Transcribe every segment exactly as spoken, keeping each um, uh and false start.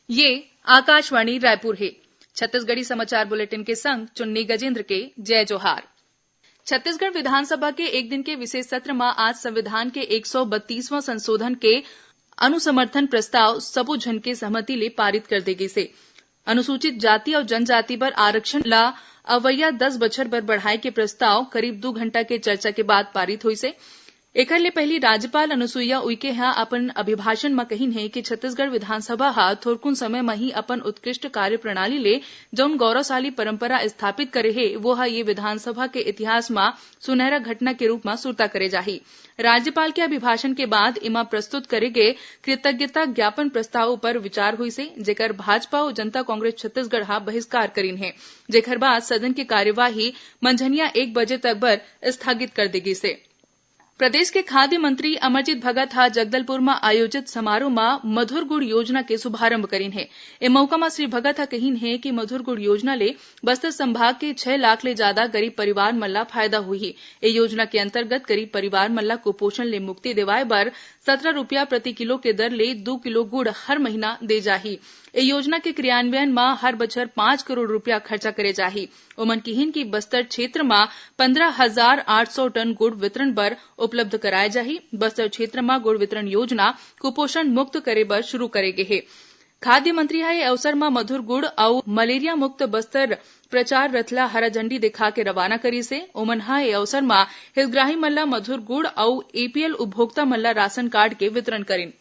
ये आकाशवाणी रायपुर हे। छत्तीसगढ़ी समाचार बुलेटिन के संग चुन्नी गजेंद्र के जय जोहार। छत्तीसगढ़ विधानसभा के एक दिन के विशेष सत्र म आज संविधान के एक सौ बत्तीसवां संशोधन के अनुसमर्थन प्रस्ताव सबो झन के सहमति ले पारित कर दे गिस हे। अनुसूचित जाति अउ जनजाति बर आरक्षण ला अवइया दस बछर बर बढ़ाए के प्रस्ताव करीब दू घंटा के चर्चा के बाद पारित होइस हे। एखर ले पहिली राज्यपाल अनुसुईया उइके ह अपन अभिभाषण म कहिन हे कि छत्तीसगढ़ विधानसभा ह थोरकुन समय म ही अपन उत्कृष्ट कार्यप्रणाली ले जउन गौरवशाली परंपरा स्थापित करे हे, वो ह ये विधानसभा के इतिहास म सुनहरा घटना के रूप म सुरता करे जाही। राज्यपाल के अभिभाषण के बाद एमा प्रस्तुत करे गे कृतज्ञता ज्ञापन प्रस्ताव ऊपर विचार होइस हे, जेकर भाजपा अउ जनता कांग्रेस छत्तीसगढ़ ह बहिष्कार करिन हे, जेकर बाद सदन के कार्यवाही मंझनिया एक बजे तक बर स्थगित कर दे गिस हे। प्रदेश के खाद्य मंत्री अमरजीत भगत ह जगदलपुर म आयोजित समारोह म मधुर गुड़ योजना के शुभारंभ करिन हे। ए मौका म श्री भगत ह कहिन हे कि मधुर गुड़ योजना ले बस्तर संभाग के छह लाख ले जादा गरीब परिवार मन ला फायदा होही। ए योजना के अंतर्गत गरीब परिवार मन ला कुपोषण ले मुक्ति दिवाए बर सत्रह रुपया प्रति किलो के दर ले दू किलो गुड़ हर महीना दे जाही। ए योजना के क्रियान्वयन म हर बछर पाँच करोड़ रुपया खर्चा करे जाही। ओमन किहिन कि बस्तर क्षेत्र म पंद्रह हजार आठ सौ टन गुड़ वितरण बर उपलब्ध कराए जाही। बस्तर क्षेत्र म गुड़ वितरण योजना कुपोषण मुक्त करे बर शुरू करे गे हे। खाद्य मंत्री ह ए अवसर म मधुर गुड़ अउ मलेरिया मुक्त बस्तर प्रचार रथ ला हरा झंडी दिखा के रवाना करिस हे। ओमन ह ए अवसर म हितग्राही मन ला मधुर गुड़ अउ एपीएल उपभोक्ता मन ला राशन कार्ड के वितरण करिन।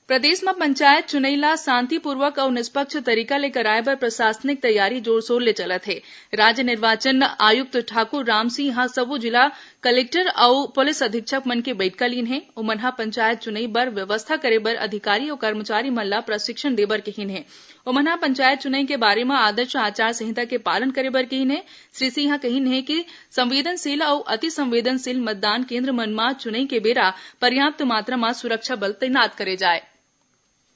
प्रदेश म पंचायत चुनई ला शांतिपूर्वक अउ निष्पक्ष तरीका ले कराए बर प्रशासनिक तैयारी जोर-शोर ले चलत हे। राज्य निर्वाचन आयुक्त ठाकुर राम सिंह ह सबो जिला कलेक्टर अउ पुलिस अधीक्षक मन के बइठका लीन हे। ओमन ह पंचायत चुनई बर व्यवस्था करे बर अधिकारी अउ कर्मचारी मन ला प्रशिक्षण देबर किहीन हे। ओमन ह पंचायत चुनई के बारे म आदर्श आचार संहिता के पालन करे बर किहीन हे। श्री सिंह ह कहिन हे कि संवेदनशील अउ अति संवेदनशील मतदान केंद्र मन म चुनई के बेरा पर्याप्त मात्रा म सुरक्षा बल तैनात करे जाए।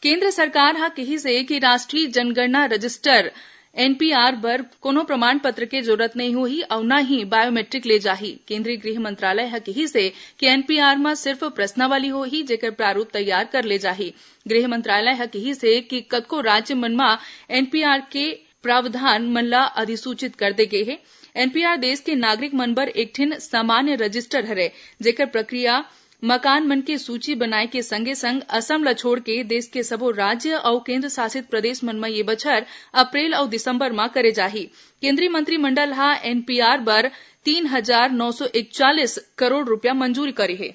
केंद्र सरकार ह किहिस हे कि राष्ट्रीय जनगणना रजिस्टर, एनपीआर, बर कोनो प्रमाण पत्र के जरूरत नइ होही अउ न ही बायोमेट्रिक ले जाही। केंद्रीय गृह मंत्रालय ह किहिस हे कि एनपीआर म सिर्फ प्रश्नावली होही, जेकर प्रारूप तैयार कर ले जाही। गृह मंत्रालय ह किहिस हे कि कतको राज्य मन म एनपीआर के प्रावधान मन ला अधिसूचित कर दे गे हे। एनपीआर देश के नागरिक मन बर एक ठिन सामान्य रजिस्टर हरे, जेकर प्रक्रिया मकान मन के सूची बनाए के संगे-संग असम ल छोड़ के देश के सबो राज्य अउ केंद्र शासित प्रदेश मन म ये बछर अप्रैल अउ दिसंबर म करे जाही। केंद्रीय मंत्रिमंडल ह एनपीआर बर तीन हजार नौ सौ इकतालीस करोड़ रुपया मंजूरी करे हे।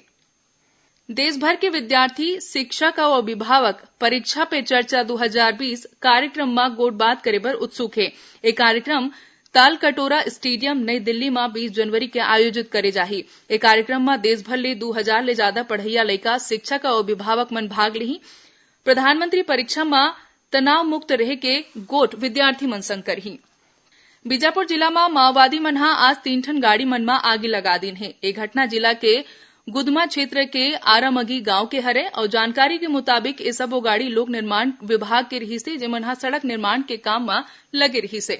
देश भर के विद्यार्थी, शिक्षक अउ अभिभावक परीक्षा पे चर्चा दू हजार बीस कार्यक्रम म गोठबात करे बर उत्सुक हे। ए कार्यक्रम तालकटोरा स्टेडियम, नई दिल्ली म बीस जनवरी के आयोजित करे जाही। ए कार्यक्रम म देश भर ले दू हजार ले जादा पढ़इया लइका, शिक्षक अउ अभिभावक मन भाग लिही। प्रधानमंत्री परीक्षा म तनाव मुक्त रहे के गोठ विद्यार्थी मन संग करही। बीजापुर जिला म माओवादी मन ह आज तीन ठन गाड़ी मन म आगी लगा दीन हे। ए घटना जिला के गुदमा क्षेत्र के आरामगी गांव के हरे अउ जानकारी के मुताबिक ए सबो गाड़ी लोक निर्माण विभाग के रिहिस हे, जेमन ह सड़क निर्माण के काम म लगे रिहिस हे।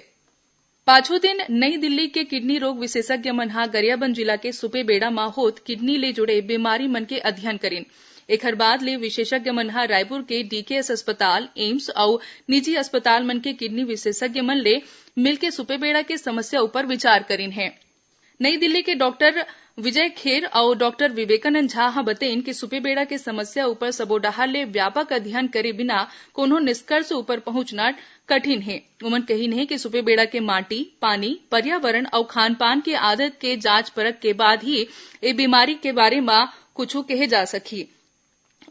पाछू दिन नई दिल्ली के किडनी रोग विशेषज्ञ मन ह गरियाबंद जिला के सुपेबेड़ा म होत किडनी ले जुड़े बीमारी मन के अध्ययन करिन। एखर बाद ले विशेषज्ञ मन ह रायपुर के डीकेएस अस्पताल, एम्स अउ निजी अस्पताल मन के किडनी विशेषज्ञ मन ले मिलके सुपेबेड़ा के समस्या ऊपर विचार करिन हे। नई दिल्ली के डॉक्टर विजय खेर अउ डॉक्टर विवेकानंद झा ह बतेन कि सुपेबेड़ा के समस्या ऊपर सबो डहार ले व्यापक अध्ययन करे बिना कोनो निष्कर्ष ऊपर पहुंचना कठिन हे। उमन कहिन हे कि सुपेबेड़ा के माटी, पानी, पर्यावरण अउ खान-पान के आदत के जांच परख के बाद ही ए बीमारी के बारे म कुछु कहे जा सकही।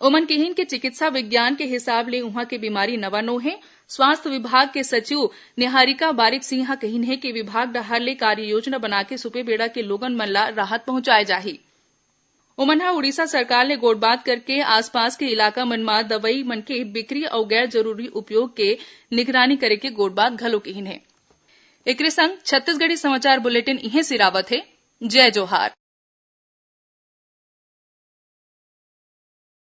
ओमन किहिन कि चिकित्सा विज्ञान के हिसाब ले उहां के बीमारी नवा नो हे। स्वास्थ्य विभाग के सचिव निहारिका बारिक सिंह ह कहिन हे कि विभाग डहार ले कार्ययोजना बनाके सुपेबेड़ा के लोगन मन ला राहत पहुंचाए जाही। ओमन ह उड़ीसा सरकार ले गोठबात करके आसपास के इलाका मन म दवई मन के बिक्री अउ गैर जरूरी उपयोग के निगरानी करे के गोठबात घलो किहिन हे। एकरे संग छत्तीसगढ़ी समाचार बुलेटिन इहें सिरावत हे। जय जोहार।